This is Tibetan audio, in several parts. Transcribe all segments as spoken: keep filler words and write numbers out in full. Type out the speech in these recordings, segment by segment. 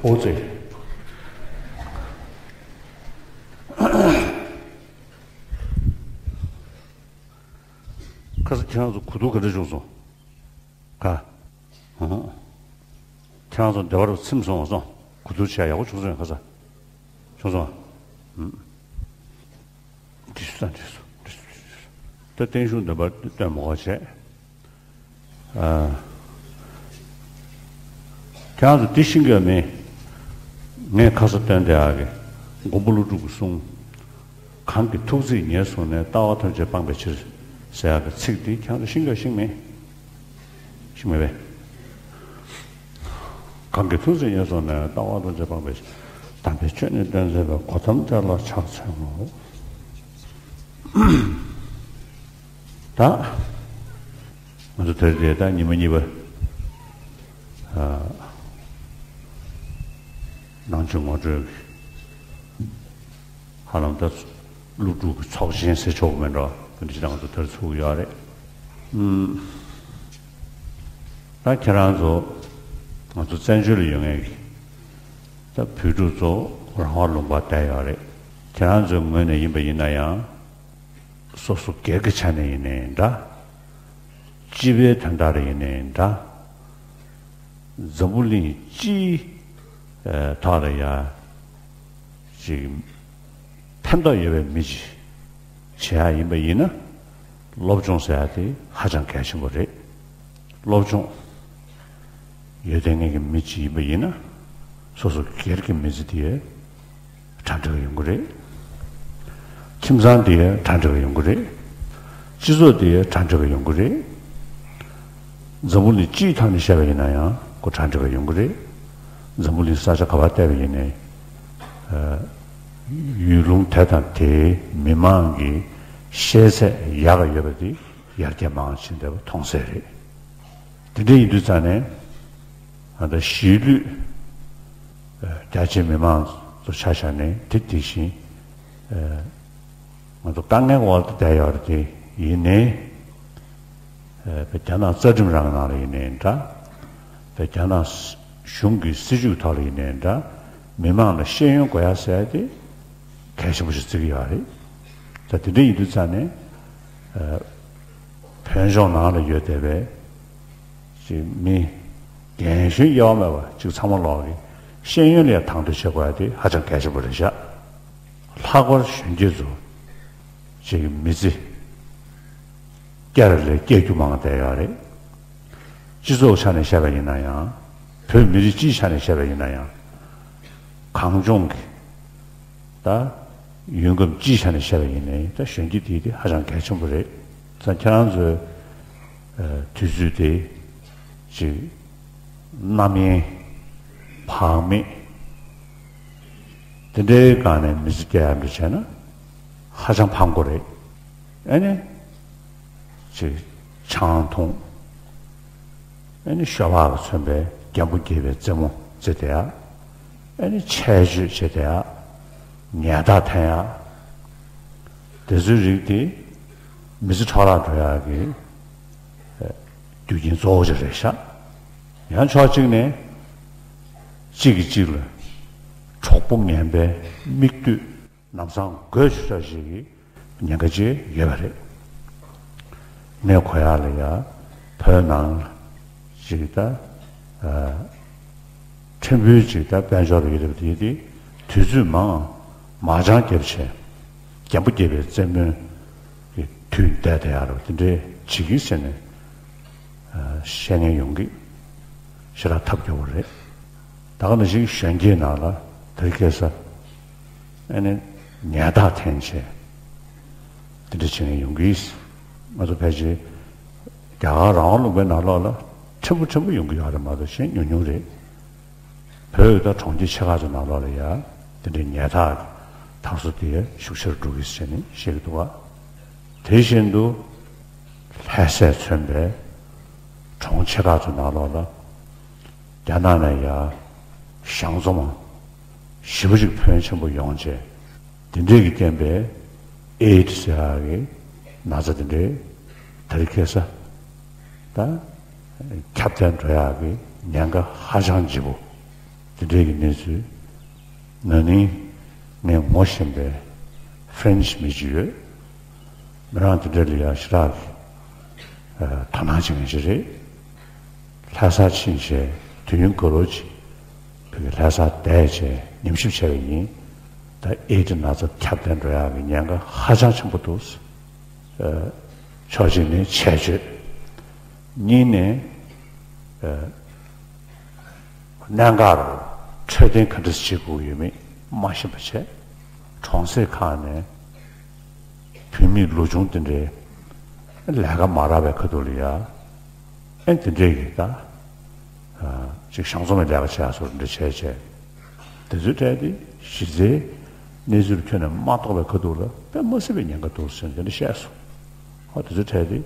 ཨོ་ཙི། ཁ་ས་ཁྱེད་རང་ཚོ་གོ་བསྡུར་ག་འདྲ་བྱུང་སོང་། ག་ཧང་། ཁྱེད་རང་ཚོ་བདེ་བར་ཚིམ་སོང་བ་སོང་། གོ་བསྡུར་བྱས་ཡག་པོ་བྱུང་སོང་ཁ་ས། བྱུང་སོང་། ཨུམ། འདི་སུ་དང་འདི་སུ་འདི་སུ་འདི་སུ། ད་བརྟན་བཞུགས་འདོན་པར་སྟོན་མ་དགོས་བྱས། ཨ། ཁྱེད་རང་ཚོ་འདི་ཤེས་ཀྱི་ཡོད་མེད། ངས་ཁ་ས་སྟོན་བསྡད་ཡག་གི། མགོན་པོ་ཀླུ་སྒྲུབ་ཀྱི་གསུང་། གང་གི་ཐུགས་བརྩེས་ཉེར་བཟུང་ནས། ལྟ་བ་ཐམས་ཅད་སྤངས་པའི་ཕྱིར། ཟེར་ཡག་གི་ཚིག་འདི་ཁྱེད་རང་ཚོ་ཤེས་ཀྱི་ཡོད་ཤེས་ཀྱི་མེད། ཤེས་ཀྱི་མེད་པས། གང་གི་ཐུགས་བརྩེས་ཉེར་བཟུང་ནས། ལྟ་བ་ཐམས་ཅད་སྤངས་པའི་ཕྱིར། དམ་པའི་ཆོས་ནི་སྟོན་མཛད་པའི། གོ་ཏམ་དེ་ལ་ཕྱག་འཚལ་ལོ། ད། ང་ཚོ་དེར་དེ་ད་ཉི་མ་གཉིས་པ། ཨ། ནང་ཆོས་ངོ་སྤྲོད་ཀྱི། ཧ་ལམ་ད་ཀླུ་སྒྲུབ་ཀྱི་ཚོགས་ཆེན་ཟེར་ཆོག་གི་མེད་འགྲོ། དེ་འདྲ་ཞིག་ད་ང་ཚོ་དེར་ཚུགས་ཡོད་རེད། ཨུམ། ད་ཁྱེད་རང་ཚོ་ང་ཚོ་བཙན་བྱོལ་ལ་ཡོད་མཁན་གྱི་ད་བོད་ཕྲུག་ཚོ་རང་དབང་ལུང་པར་བསྡད་ཡོད་རེད། ཁྱེད་རང་ཚོའི་ངོས་ནས་ཡིན་པ་ཡིན་ན་ཡང་། སོ་སོ་སྒེར་གྱི་ཆ་ནས་ཡིན་ནའི་འདྲ། སྤྱི་པའི་དོན་དག་ལ་ཡིན་ནའི་འདྲ། འཛམ་བུ་གླིང་སྤྱིའི་ཐོག་ལ་ཡ་ཅིག་ཕན་ཐོགས་ཡོད་པའི་མི་ཅིག་བྱེད་ཡག་ཡིན་པ་ཡིན་ན། སློབ་སྦྱོང་ཟེར་ཡག་དེ་ཧ་ཅང་གལ་ཆེན་པོ་རེད། སློབ་སྦྱོང་ཡོད་བསྡད་མཁན་གྱི་མི་ཅིག་ཡིན་པ་ཡིན་ན། སོ་སོ་སྒེར་གྱི་མི་ཚེ་དེ་གྲ་སྒྲིག་ཡོང་གི་རེད། ཁྱིམ་ཚང་དེ་གྲ་སྒྲིག་ཡོང་གི་རེད། སྤྱི་ཚོགས་དེ་གྲ་སྒྲིག་ཡོང་གི་རེད། འཛམ་བུ་གླིང་སྤྱིའི་ཐོག་ནས་བཤད་པ་ཡིན་ན་ཡང་ཁོ་གྲ་སྒྲིག་ཡོང་གི་རེད། འཛམ་བུ་གླིང་ས་ཆ་ག་པར་བལྟས་པ་ཡིན་ནའི། ཨ། ཡུལ་ལུང་དེ་དང་དེའི་མི་མང་གི་ཤེས་ཚད་ཡག་ག་ཡོད་པ་དེ་ཡར་རྒྱས་མང་ཕྱིན་བསྡད་པ་མཐོང་གསལ་རེད། དེ་འདྲ་ཡིན་དུས་ཙང་ནས། ད་ལྟ་གཞིས་ལུས་རྒྱ་ཆེའི་མི་མང་ཚོ་ཆ་བཞག་ནས་དེ་དེ་བཞིན། ང་ཚོ་དཀའ་ངལ་འོག་ཏུ་བསྡད་ཡོད་རེད་དེ་ཡིན་ནའི། རྒྱ་ནག་རྩ་ཁྲིམས་རང་ནང་ལ་ཡིན་ནའི་འདྲ། རྒྱ་ནག་གཞུང་གི་སྲིད་བྱུས་ཐོག་ལ་ཡིན་ནའི་འདྲ། མི་མང་ལ་ཤེས་ཡོན་དགོས་ཡ་ཟེར་ཡ་དེ་གལ་ཆེན་པོ་ཞིག་བརྩི་གི་ཡོད་རེད། ད་དེ་འདྲ་ཡིན་དུས་ཙང་ནས། བོད་ལྗོངས་ནང་ལ་ཡོད་བསྡད་པའི་ཅིག་མི་རྒན་གཞོན་དབྱེ་བ་མེད་པ་ཅིག་ཚང་མ་ལོག་གི་ཤེས་ཡོན་ལ་ཡང་དང་དོད་བྱེད་དགོས་ཡ་དེ་ཧ་ཅང་གལ་ཆེན་པོ་རེད་ཤག་ལྷག་པར་གཞོན་སྐྱེས་ཚོ་ཅིག་མི་ཚེ་བསྐྱལ་རེ་ལས་བསྐྱལ་རྒྱུ་མང་བསྡད་ཡོད་རེད། སྤྱི་ཚོགས་ཆ་ནས་བཤད་པ་ཡིན་ན་ཡང་། བོད་མི་རིགས་སྤྱིའི་ཆ་ནས་བཤད་པ་ཡིན་ན་ཡང་། གངས་ལྗོངས་ཀྱི་ད་ཡུལ་ཁམས་སྤྱིའི་ཆ་ནས་བཤད་པ་ཡིན་ནའི་ད་གཞོན་སྐྱེས་དེ་དེ་ཧ་ཅང་གལ་ཆེན་པོ་རེད། ད་ཁྱེད་རང་ཚོའི་དུས་ཚོད་དེ་ཅིག་རྣམ་གཡེང་བག་མེད་དེ་འདྲའི་སྒང་ནས་མི་ཚེ་སྐྱེལ་ཡག་འདྲ་བྱས་ན་ཧ་ཅང་ཕངས་པོ་རེད། ཨ་ནི། ཅིག་ཆང་འཐུང་། ཨ་ནི་ཤོ་སྦག་གིས་མཚོན་པའི་རྒན་པོ་རྒས་པའི་རྩེད་མོ་རྩེ་བསྡད་ཡ། ཨ་ནི་ཆད་གཅོད་བྱེད་བསྡད་ཡ། ཉལ་ཐག་འཐེན་ཡ། དེ་ཚོའི་རིགས་དེ་མི་ཚེ་འཕྲོ་བརླག་འགྲོ་ཡག་གི་རྒྱུ་རྐྱེན་གཙོ་བོ་ཅིག་རེད་ཤག་ཡང་ཕྱོགས་གཅིག་ནས་གཅིག་གིས་གཅིག་ལ་གྲོགས་པོ་ངན་པའི་མིག་ལྟོས། ལམ་སང་དགོད་བཅུག་ཤོག་ཞིག་གི་ཉེན་ཁ་ཅིག་ཡོད་པ་རེད། ངས་གོ་ཡག་ལ་ཡ་བོད་ནང་ཅིག་ད་ཨ་ཕྲན་བུ་ཅིག་ད་དཔལ་འབྱོར་ཡོད་རེད་པ། དེ་དེ་དུས་ཚོད་མང་མ་ཅང་རྒྱབ་བྱས་རྒན་པོ་རྒས་པའི་རྩེད་མོའི་གི་དུས་བསྡད་བསྡད་ཡག་རེད་པ། དེ་འདྲའི་བྱེད་ཀྱིན་ཟེར་ནས་ཨ་བཤད་མཁན་ཡོང་གི་ཞེ་དྲག་ཐབས་སྐྱོ་བོ་རེད། ད་ག་ནང་བཞིན་གཞོན་སྐྱེས་ནང་ལ་དེ་རིང་ཁ་སང་ཨ་ནི་ཉལ་ཐག་འཐེན་བྱས་དེ་འདྲ་བྱེད་མཁན་ཡོང་གི། ང་ཚོ་ཕལ་ཆེར་རྒྱ་གར་རང་དབང་ལུང་པའི་ནང་ལོགས་ལ་ཕྲན་བུ་ཕྲན་བུ་ཡོང་གི་ཡོད་རེད་མ་གཏོགས་གཞན་ཉུང་ཉུང་རེད། བོད་དང་གྲོང་ཁྱེར་ཆེ་ཁག་ཚོ་ནང་ལོགས་ལ་ཡ་དེ་འདྲའི་ཉལ་ཐག་གི་དར་སྲོལ་དེ་ཤུགས་ཆེ་རུ་འགྲོ་གི་ཟེར་ནས་བཤད་ཀྱི་འདུག་ག་དེ་བཞིན་དུ་ལྷ་སས་མཚོན་པའི་གྲོང་ཆེ་ཁག་ཚོ་ནང་ལོགས་ལ་རྒྱ་ནག་ནས་ཡ་གཞང་འཛོམས་ཞེ་པོ་ཅིག་ཕོན་ཆེན་པོ་ཡོང་བྱས། དེ་འདྲས་ཀྱི་རྐྱེན་པས་ཨེ་ཌི་ཟེར་ཡག་གི་ན་ཚ་དེ་འདྲས་དེ་རིང་ཁ་སང་ད་ཁྱབ་གདལ་འགྲོ་ཡག་གི་ཉེན་ཁ་ཧ་ཅང་ལྗིད་པོ། དེ་འདྲའི་གི་གནས་ཚུལ། ན་ནིང་ངས་ངོ་ཤེས་པའི་ཧྥེ་རན་ཆི་མི་ཅིག་ཡོད། མི་རང་དེ་འདྲ་ལ་ཡང་ཞེ་དྲག་གི་དོ་སྣང་བྱེད་མཁན་ཅིག་རེད། ལྷ་སར་ཕྱིན་བྱས་དུས་ཡུན་ག་ལོ་ཅིག་བོད་ཀྱི་ལྷ་སར་བསྡད་བྱས་ཉམས་ཞིབ་བྱས་པ་ཡིན། ད་ཨེ་ཌི་ན་ཚ་ཁྱབ་གདལ་འགྲོ་ཡག་གི་ཉེན་ཁ་ཧ་ཅང་ཆེན་པོ་འདུག་ཕྱོགས་གཅིག་ནས་ཆད་གཅོད། གཉིས་ནས་གནད་འགག་རུ་འཕྲོད་བསྟེན་ག་འདྲ་བྱེད་དགོས་ཡོད་མེད་མ་ཤེས་པ་བྱས། གྲོང་གསེབ་ཁག་ནས་བུད་མེད་ལོ་ཆུང་དེ་འདྲའི་ལས་ཀ་མ་རག་པའི་ཁ་ཐུག་ལ་ཡ། ཨེ་དེ་འདྲའི་གི་ད་ཅིག་ཞང་ཚོ་མའི་ལས་ཀ་བྱེད་ཡག་བཟོ་འདྲ་བྱས་བྱས། དེ་ཚོའི་གྲས་དེ་གཞི་རྩའི་གནས་ཚུལ་ཁྱོན་ནས་མ་རྟོགས་པའི་ཁ་ཐུག་ལ་དཔེ་མ་སྲིད་པའི་ཉེན་ཁ་འདུག་ཟེར་ནས་དེ་འདྲ་བཤད་སོང་། ཧོ་དེ་ཚོའི་གྲས་དེ་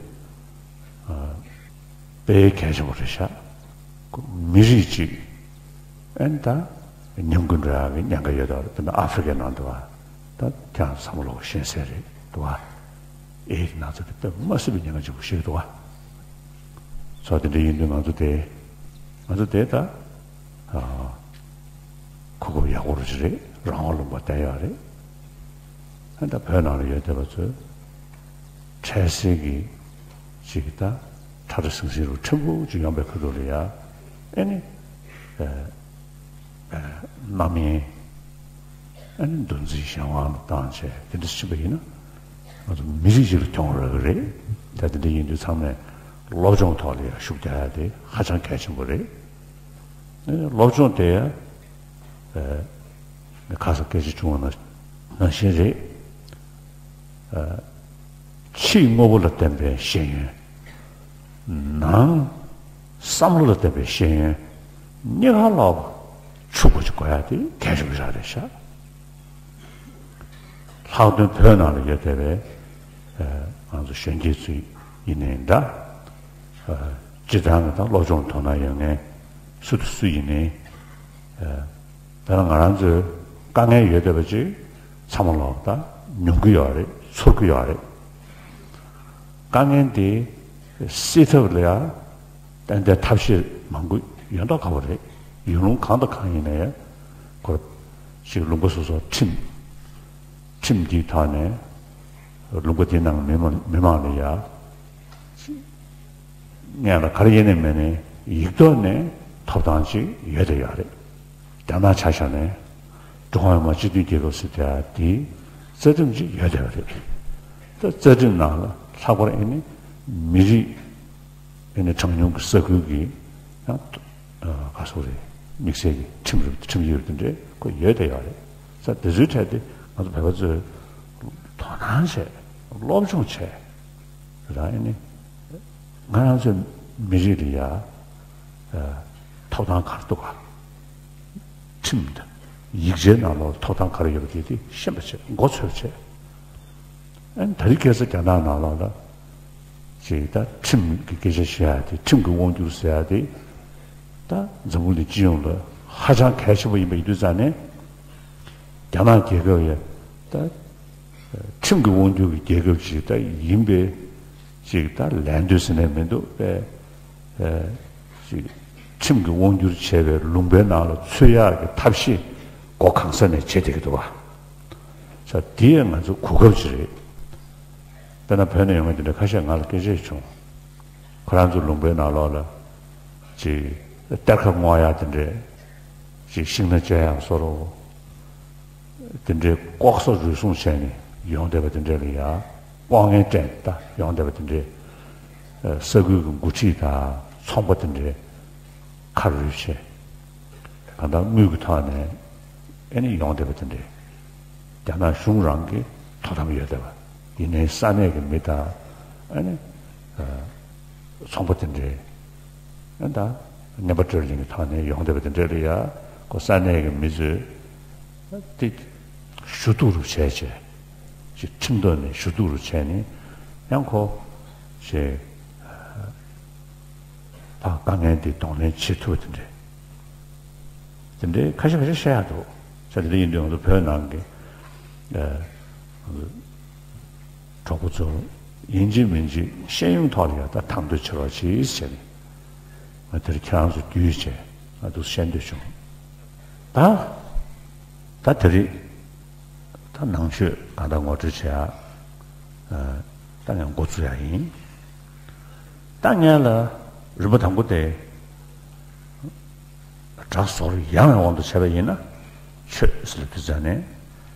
དཔེ་གལ་ཆེན་པོ་རེད་ཤག་མི་རིགས་གཅིག་ཨན་ད་ཉམས་རྒུད་འགྲོ་ཡག་གི་ཉེན་ཁ་ཡོད་དོ། དཔེར་ན་ཨ་ཧྥེ་རི་ཀའི་ནང་དུ་བ་ད་ཁྱེད་རང་ཚང་མ་ལོག་ཤེས་གསལ་རེད་འདུག་བ། ཨེ་ན་ཚ་དེ་དཔེ་མ་སྲིད་པའི་ཉེན་ཁ་ཆེན་པོ་ཞིག་འདུག་བ། ཚོ་དེ་འདྲ་ཡིན་དུས་ང་ཚོ་དེ་ང་ཚོ་དེ་ད་གོ་སྐབས་ཡག་པོ་རུ་ཞིག་རེད། རང་དབང་ལུང་པ་བསྡད་ཡག་རེད། ཨ་ད་བོད་ནང་ལ་ཡོད་བསྡད་པ་ཚོས་འཕྲལ་སེལ་གྱི་ཅིག་ད་ཁྲ་ཁྲ་ཟིང་ཟིང་རུ་ཕྲན་བུ་ཅིག་ཡོང་པའི་ཁ་ཐུག་ལ་ཡ། ཨེ་ནི་རྣམ་གཡེང་། ཨ་ནི་འདུ་འཛི་གཞན་དབང་ལ་བཏང་བྱས་དེ་འདྲ་ཕྱིན་པ་ཡིན་ན་ང་ཚོ་མི་རིགས་ཤིག་ལ་གྱོང་རག་གི་རེད། ད་དེ་འདྲ་ཡིན་དུས་ཚང་མས་སློབ་སྦྱོང་ཐོག་ལ་ཡང་ཤུགས་རྒྱག་ཡ་དེ་ཧ་ཅང་གལ་ཆེན་པོ་རེད། ཨ་ནི་སློབ་སྦྱོང་དེ་ཡང་ཁ་སང་སྐད་ཆ་བྱུང་བ་ནང་བཞིན་རེད། ཕྱིའི་དངོས་པོ་ལ་བརྟེན་པའི་ཤེས་ཡོན། ནང་བསམ་བློ་ལ་བརྟེན་པའི་ཤེས་ཡོན་གཉིས་ཀ་ལ་ཕྱུག་པོ་ཅིག་དགོས་ཡ་དེ་གལ་ཆེན་པོ་ཞིག་རེད་ཤག་ལྷག་དོན་བོད་ནང་ལ་ཡོད་བསྡད་པའི་ང་ཚོ་གཞོན་སྐྱེས་ཚོ་ཡིན་ནའི་འདྲ། སྤྱིར་བཏང་གི་ད་སློབ་སྦྱོང་དོ་སྣང་ཡོད་མཁན་སུ་དང་སུ་ཡིན་ནའི། དཔེར་ན་ང་རང་ཚོའི་དཀའ་ངལ་ཡོད་བསྡད་པ་ཅིག་ཚང་མ་ལོག་ད་མྱོང་གི་ཡོད་རེད། ཚོར་གི་ཡོད་རེད། དཀའ་ངལ་འདི་སེལ་ཐབས་ལ་ཡང་ཏན་ཏན་ཐབས་ཤེས་མང་པོ་ཡོད་མདོག་ཁ་པོ་རེད། ཡུལ་ལུང་གང་དང་གང་ཡིན་ན་ཡང་ཁོ་ཅིག་ལུང་པ་སོ་སོར་ཁྲིམས་ཁྲིམས་འདིའི་ཐོག་ནས་ལུང་པ་འདི་ནང་མི་མང་མི་མང་ལ་ཡང་སྔོན་ལ་ག་རེ་ཡིན་ནའི་མིན་ནའི་ཡིག་ཐོག་ནས་ཐོབ་ཐང་ཅིག་ཡོད་དེ་ཡོད་རེད། རྒྱ་ནག་ཆ་བཞག་ནས་ཀྲུང་ཧྭ་མི་དམངས་སྤྱི་མཐུན་རྒྱལ་ཁབ་ཟེར་དེ་དེའི་རྩ་ཁྲིམས་ཅིག་ཡོད་དེ་ཡོད་རེད། ད་རྩ་ཁྲིམས་ནང་ལ་ལྷག་པར་ཨེ་ནི་མི་རིགས་ཨེ་ནི་གྲངས་ཉུང་གི་ས་ཁུལ་གྱི་ཡང་ག་སོགས་རེད། དམིགས་བསལ་གྱི་ཁྲིམས་རུ་ཁྲིམས་ཡིག་རུ་དེ་འདྲའི་ཁོ་ཡོད་དེ་ཡོད་རེད། ས་དེ་ཚོའི་གྲས་དེ་ང་ཚོ་བོད་པ་ཚོས་དོ་སྣང་བྱས། སློབ་སྦྱོང་བྱས། རང་ཨེ་ནི། ང་རང་ཚོའི་མི་རིགས་ལ་ཡ། ཐོབ་ཐང་ག་རེ་འདུག་ག་ཁྲིམས་དང་ཡིག་ཆའི་ནང་ལོགས་ཐོབ་ཐང་ག་རེ་ཡོད་པ་དེ་དེ་ཤེས་པ་བྱས། མགོ་ཚོས་བྱས། ཨ་ནི་ད་རེས་ཁ་སང་རྒྱ་ནག་ནང་ལོགས་ལ་ཅིག་ད་ཁྲིམས་ཀྱི་སྐད་ཆ་བཤད་ཡ་དེ། ཁྲིམས་ཀྱི་དབང་སྒྱུར་ཟེར་ཡ་དེ་ད་འཛམ་བུ་གླིང་སྤྱི་ཡོངས་ལ་ཧ་ཅང་གལ་ཆེན་པོ་ཡིན་པ་ཡིན་དུས་ཙང་ནས། རྒྱ་ནག་རྒྱལ་ཁབ་ཡ་ད། ཁྲིམས་ཀྱི་དབང་སྒྱུར་གྱི་རྒྱལ་ཁབ་ཅིག་ད་ཡིན་པའི་ཅིག་ད་ལད་ཟློས་ཟེར་ནས་མི་འདུག་པས། ཅིག་ཁྲིམས་ཀྱི་དབང་སྒྱུར་བྱས་པའི་ལུང་པའི་ནང་ལ་ཚུད་ཡག་གི་ཐབས་ཤེས་སྒོ་གང་ས་ནས་བྱེད་བསྡད་ཀྱི་འདུག་བ། ས་དེ་ཡང་ང་ཚོ་གོ་སྐབས་ཅིག་རེད། དཔེར་ན་བོད་ནས་ཡོང་མཁན་དེ་འདྲ་ཁ་ཤས་ང་ལ་སྐད་ཆ་བྱུང་། ཁོ་རང་ཚོ་ལུང་པའི་ནང་ལོགས་ལ་ཅིག་གཏེར་ཁ་སྔོག་ཡག་དེ་འདྲས་ཅིག་ཤིང་སྣ་བཅད་ཡག་བཟོ་འདྲ། དེ་འདྲའི་ལྐོག་ཟ་རུལ་སུངས་བྱས་ནས་ཡོང་བསྡད་པ་དེ་འདྲ་ལ་ཡ་ལྐོག་རྔན་སྤྲད་ད་ཡོང་བསྡད་པ་དེ་འདྲའི་ས་ཁུལ་གྱི་འགོ་ཁྲིད་དང་ཚོང་པ་དེ་འདྲའི་ཁ་རུལ་བྱས། གང་ལྟར་དངུལ་གྱི་ཐོག་ནས་ཨེ་ནི་ཡོང་བསྡད་པ་དེ་འདྲའི་རྒྱ་ནག་གཞུང་རང་གི་དོ་དམ་ཡོད་བསྡད་པ་ཡིན་ནའི་ས་གནས་ཀྱི་མི་དང་ཨེ་ནི། ཚོང་པ་དེ་འདྲའི་ཨ་ད་ངན་པ་སྤྲོད་ལེན་གྱི་ཐོག་ནས་ཡོང་བསྡད་པ་དེ་འདྲ་ལ་ཡ་ཁོ་ས་གནས་ཀྱི་མི་ཚོས་དེ་ཞུ་གཏུག་རུ་བྱས་བྱས་ཅིག་ཁྲིམས་ཐོག་ནས་ཞུ་གཏུག་རུ་བྱས་ནས་ཡང་ཁོ་ཅིག་ཕ་དཀའ་ངལ་འདི་གདོང་ལེན་བྱེད་ཐུབ་པ་དེ་འདྲ་དེ་འདྲའི་ཁ་ཤས་ཁ་ཤས་བཤད་ཡག་འདུག་ས་དེ་འདྲ་ཡིན་དུས་ང་ཚོ་བོད་ནང་གི་ཨ། གྲོགས་པོ་ཚོ་ཡིན་གཅིག་མིན་གཅིག་ཤེས་ཡོན་ཐོག་ལ་ཡང་ད་དང་དོད་བྱེད་རོགས་གྱིས་ཟེར་ནས་ང་དེར་ཁྱེད་རང་ཚོ་བརྒྱུད་བྱས་ང་འདུག་བཤད་འདོད་བྱུང་། ད་ད་དེ་རིང་ད་ནང་ཆོས་གང་ལྟར་ངོ་སྤྲོད་བྱེད་ཡ། ཨ། ད་ངས་འགོ་བཙུགས་ཡ་ཡིན། ད་ངས་ལ་རིམ་པ་དང་པོ་དེ་སྒྲ་ཟོར་ཡང་ཡང་དབང་དུ་བྱས་པ་ཡིན་ན། ཆོས་ཟེར་དུས་ཙ་ནས་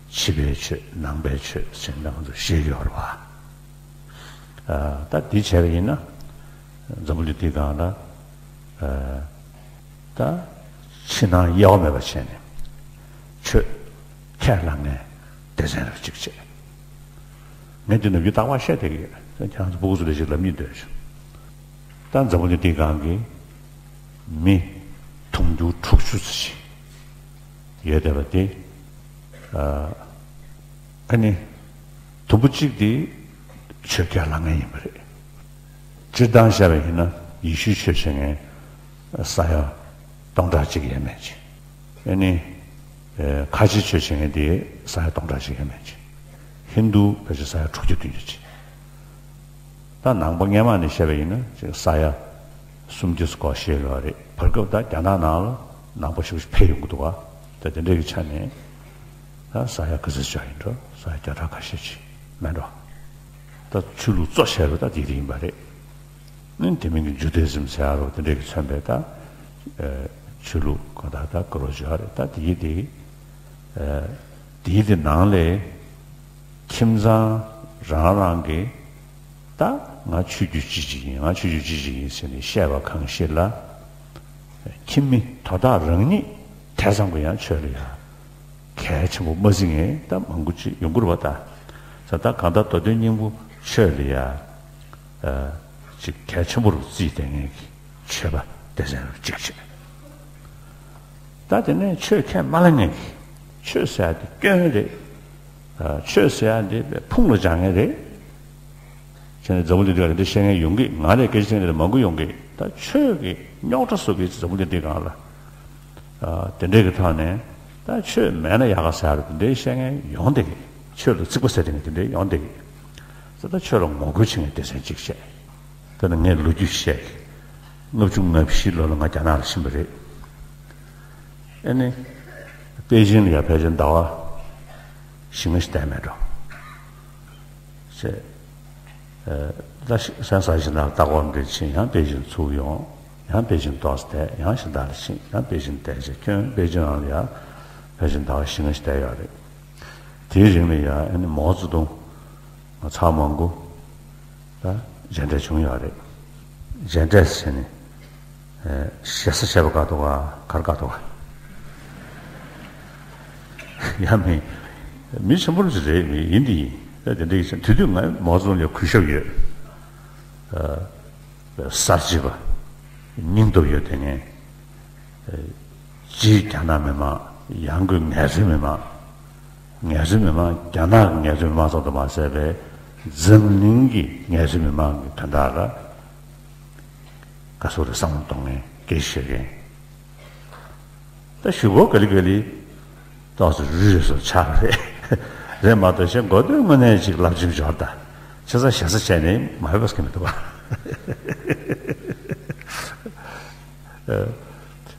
ཕྱི་པའི་ཆོས་ནང་པའི་ཆོས་ཟེར་ནས་ང་ཚོ་བཤད་ཀྱི་ཡོད་རེད་བ། ཨ། ད་འདི་བྱས་པ་ཡིན་ན་འཛམ་བུ་གླིང་འདིའི་སྒང་ལ། ཨ། ད་ཕྱི་ནང་དབྱེ་བ་མེད་པ་བྱས་ནས་ཆོས་ཁས་བླངས་མཁན་སྡེ་ཚན་རབ་གཅིག་བྱས། ངས་འདི་ནམ་རྒྱུན་རྟག་པར་བཤད་བསྡད་ཀྱི་ཡོད། ཁྱེད་རང་ཚོ་སྤུ་གུ་ཚོ་ལ་ཞིག་ལབ་སྙིང་འདོད་བྱུང་། ད་འཛམ་བུ་གླིང་འདིའི་སྒང་གི་མི་དུང་ཕྱུར་དྲུག་ཅུ་ཙམ་ཞིག་ཡོད་བསྡད་པ་དེ། ཨ། ཨ་ནི་དུམ་བུ་གཅིག་དེ་ཆོས་ཁས་བླངས་མཁན་ཡིན་པ་རེད། སྤྱིར་བཏང་བཤད་པ་ཡིན་ན་ཡེ་ཤུའི་ཆོས་བྱེད་མཁན་ས་ཡ་སྟོང་ཕྲག་གཅིག་ཡས་མས་ཅིག་ཨ་ནི། ཨེ། ཁ་ཆེའི་ཆོས་བྱེད་མཁན་དེ་ས་ཡ་སྟོང་ཕྲག་གཅིག་ཡས་མས་ཅིག་ཧིན་རྡུ་ཕལ་ཆེར་ས་ཡ་དྲུག་ཅུ་བདུན་ཅུ་ཅིག་ད་ནང་པ་སྔོན་མ་ནས་བཤད་པ་ཡིན་ན་ཅིག་ས་ཡ་སུམ་ཅུ་སྐོར་བཤད་ཡོད་རེད། བར་སྐབས་ད་རྒྱ་ནག་ནང་ལ་ནང་པ་ཞེ་པོ་ཅིག་འཕེལ་ཡོང་གི་འདུག་ག་ད་དེ་འདྲའི་གི་ཆ་ནས་ད་ས་ཡ་ག་ཚོད་ཅིག་ཡིན་འགྲོ། ས་ཡ་བརྒྱ་ཕྲག་ཁ་ཤས་ཅིག་མེད་འགྲོ། ད་ཆོས་ལུགས་གཙོ་ཆེ་རུ་ད་དེ་དེ་ཡིན་པ་རེད། ཨ་ནི་དེ་མིན་གྱི་ཇུ་དེ་ཛིམ་ཟེར་ཡ་རོ་དེ་འདྲས་ཀྱིས་མཚོན་པའི་ད། ཨེ། ཆོས་ལུགས་གང་དག་ད་དཀར་པོ་བརྗོད་ཡ་རེད། ད་དེ་ཡི་དེ། ཨེ། དེ་ཡི་དེ་ནང་ལས་ཁྱིམ་ཚང་རང་རང་གི་ད་ང་ཆོས་བརྒྱུད་ཅི་ཅིག་ཡིན། ང་ཆོས་བརྒྱུད་ཅི་ཅིག་ཡིན་ཟེར་ནས་བཤད་པ་གང་ཞིག་ལ། ཁྱིམ་མི་དོ་བདག་རང་ཉིད་དེ་ཙམ་གྱི་ཡང་ཆོས་ལ་ཡ་གལ་ཆེན་པོ་མ་བརྩི་མཁན་ད་མང་པོ་ཅིག་ཡོང་གི་རེད་པ། ད་ས་ད་གང་ལྟར་མདོ་དོན་སྙིང་པོ་ཆོས་ལ་ཡ། ཨ། ཅིག་གལ་ཆེན་པོ་རུ་བརྩིས་བསྡད་མཁན་གྱི་ཆོས་པ་སྡེ་ཚན་རུ་གཅིག་བྱས། ད་དེ་ནས་ཆོས་ཁས་མ་བླངས་མཁན་གྱི། ཆོས་ཟེར་ཡ་དེ་སྐྱོན་རེད། ཨ། ཆོས་ཟེར་ཡ་དེ་ཕུང་ལ་སྦྱར་མཁན་རེད། བྱས་ནས་འཛམ་བུ་གླིང་འདི་ག་འདི་བཤད་མཁན་ཡོང་གི། ང་ལས་སྐད་ཆ་བཤད་མཁན་དེ་མང་པོ་ཡོང་གི། ད་ཆོས་ཀྱི་རྙོག་དྲ་བཟོ་གི་འཛམ་བུ་གླིང་འདི་སྒང་ལ། ཨ། དེ་འདྲའི་གི་ཐོག་ནས་ད་ཆོས་མེད་ན་ཡག་ག་ཟེར་དེ་འདྲའི་བཤད་མཁན་ཡོང་བསྡད་གི། ཆོས་ལ་རྩིག་པ་ཟེར་དེ་ངས་དེ་འདྲའི་ཡོང་བསྡད་གི། ད་ད་ཆོས་ལ་ངོ་རྒོལ་བྱེད་མཁན་སྡེ་ཚན་གཅིག་བྱས། ད་ནི་ངས་ལོ་རྒྱུས་བཤད་གི། ལྔ་བཅུ་ང་བཞི་ལོ་ལ་ང་རྒྱ་ནག་ལ་ཕྱིན་པ་རེད། ཨ་ནི་པེ་ཅིང་ལ་ཡ་ཕལ་ཆེར་ཟླ་བ་བཞི་ལྔ་ཞིག་བསྡད་མེད་འགྲོ། ཟེར། ཨ། ད་ཤི་སང་ས་ཞིག་ནང་ལྟ་སྐོར་འདིར་ཕྱིན། ཡང་པེ་ཅིང་ཚུར་ཡོང་། ཡང་པེ་ཅིང་ཏོག་ཙམ་བསྡད། ཡང་གཞན་དག་ལ་ཕྱིན། ཡང་པེ་ཅིང་བསྡད་བྱས་ཁྱོན་པེ་ཅིང་ནང་ལ་ཡ་ཕལ་ཆེར་ཟླ་བ་བཞི་ལྔ་ཞིག་བསྡད་ཡོད་རེད། དེའི་རིང་ལ་ཡ་ཨ་ནི་མའོ་ཙེ་ཏུང་ང་ཚང་མང་པོ་ད་མཇལ་འཕྲད་བྱུང་ཡོད་རེད། མཇལ་འཕྲད་ཟེར་ནས། ཨེ། ཞེ་ས་བྱས་པ་དགའ་འདུག་ག་གར་དགའ་འདུག་ག་ཡང་མི་མི་ཆེན་པོ་ཅིག་རེད། མི་ཡིན་དེ་ཡིན། ད་དེ་འདྲ་ཡིན་ཙང་དེ་དུས་ང་མའོ་ཙེ་ཏུང་ལ་གུས་ཞབས་ཡོད། ཨ། གསར་བརྗེ་པ། སྙིང་སྟོབས་ཡོད་དེ་ངས། ཨ། སྤྱིར་རྒྱ་ནག་མི་མང་། ཡང་སྒོས་ངལ་རྩོལ་མི་མང་། ངལ་རྩོལ་མི་མང་། རྒྱ་ནག་གི་ངལ་རྩོལ་མི་མང་ཙམ་དུ་མ་ཟད་པའི་འཛམ་གླིང་གི་ངལ་རྩོལ་མི་མང་གི་དོན་དག་ལ་ག་སོ་རེ་བསམ་བློ་གཏོང་མཁན། སྐད་ཆ་བཤད་མཁན། ད་ཞུ་སྒོ་ག་ལེ་ག་ལེ་ཏོག་ཙམ་རུལ་རུལ་སོགས་ཆགས་རེད། རེད་མ་གཏོགས་གཞན་འགོ་སྟོད་དངོས་གནས་ཅིག་རླབས་ཆེན་འབྱོར། ད་ཆེ་ས་ཞེ་ས་བྱས་ནས་མ་ཕེབས་པ་ཟེར་གྱི་མི་འདུག་ག་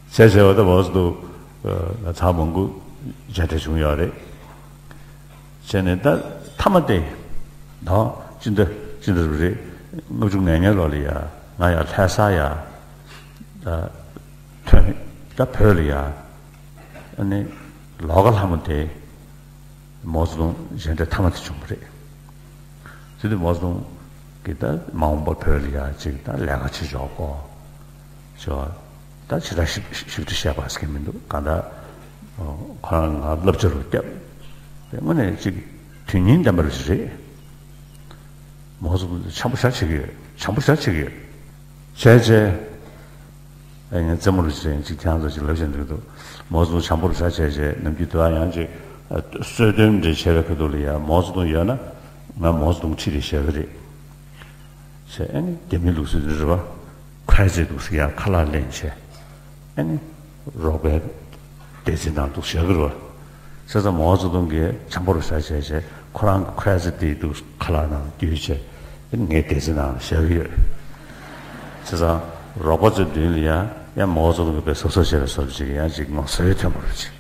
བྱས་བྱས་པ་ད་མོ་སུ་འདུག་ང་ཚང་མང་པོ་མཇལ་འཕྲད་བྱུང་ཡོད་རེད། བྱས་ནས་ད་མཐའ་མ་དེ་དང་སྤྱི་ཟླ་སྤྱི་ཟླ་རེད། ལྔ་བཅུ་ང་ལྔ་ལོ་ལ་ཡ་ང་ཡ་ལྷ་ས་ཡ་ད་ཐོན། ད་བོད་ལ་ཡ་ཨ་ནི་ལོ་ག་ལྷ་མོ་དེ་མའོ་ཙེ་ཏུང་མཇལ་འཕྲད་མཐའ་མ་དེ་བྱུང་བ་རེད། དེ་དུས་མའོ་ཙེ་ཏུང་གིས་ད་མ་འོངས་པར་བོད་ལ་ཡ་ཅིག་ད་ལས་ཀ་བྱེད་ཆོག་གོ་ཅོ། ད་ཇི་ལྟར་ཞིབ་ཞིབ་ཕྲ་བཤད་པ་ཟེར་གྱི་མི་འདུག་གང་ལྟར་ཁོ་རང་ང་བསླབ་བྱ་རུ་བརྒྱབ། དངོས་གནས་ཅིག་དོན་སྙིང་ལྡན་པ་རུ་ཞིག་རེད། མའོ་ཙེ་ཏུང་འཆམ་པོ་ཞེ་དྲག་བྱེད་ཀྱི་ཡོད། འཆམ་པོ་ཞེ་དྲག་བྱེད་ཀྱི་ཡོད། བྱས་བྱས། ཨ། ངས་རྩེད་མོ་རུ་བྱས་ཅིག་ཁྱེད་རང་ཚོ་ཅིག་ལབ་བཞིན་འདུག་འདུག་མའོ་ཙེ་ཏུང་འཆམ་པོ་རུ་ཞེ་དྲག་བྱས་བྱས་ནམ་རྒྱུན་དུ་ཨ་ཡང་ཅིག་ཨ། གསོལ་སྟོན་འདྲ་བྱས་པའི་ཁ་ཐུག་ལ་ཡ་མའོ་ཙེ་ཏུང་ཡོད་ན་ང་མའོ་ཙེ་ཏུང་ཁྲིད་དེ་བཞག་གི་རེད། ཟེར། ཨ་ནི་རྒྱ་མིའི་ལུགས་སྲོལ་འདི་རེད་པ། ཁོ་ཡ་ཙེ་འདུག་ཟེར་ཡ་ཁ་ལག་ལེན་བྱས། ཨ་ནི་རོགས་པའི་སྡེ་ཚན་ནང་འདུག་བཞག་གི་རེད་པ། བྱས་ཙང་མའོ་ཙེ་ཏུང་གིས་འཆམ་པོ་རུ་ཞེ་དྲག་བྱས་བྱས་ཁོ་རང་གི་ཁོ་ཡ་ཙེ་དེ་འདུག་ཁ་ལག་ནང་བསྡུས་བྱས། ཨ་ནི་ངའི་སྡེ་ཚན་ནང་བཞག་གི་ཡོད། བྱས་ཙང་རོགས་པ་ཚོའི་མདུན་ལ་ཡ་ཡང་མའོ་ཙེ་ཏུང་གིས་དཔེ་གཟབ་གཟབ་བྱས་པའི་བཟོ་འདྲ་ཅིག་ཡང་ཅིག་ངོ་ཚ་བའི་ཐོན་པ་རུ་ཅིག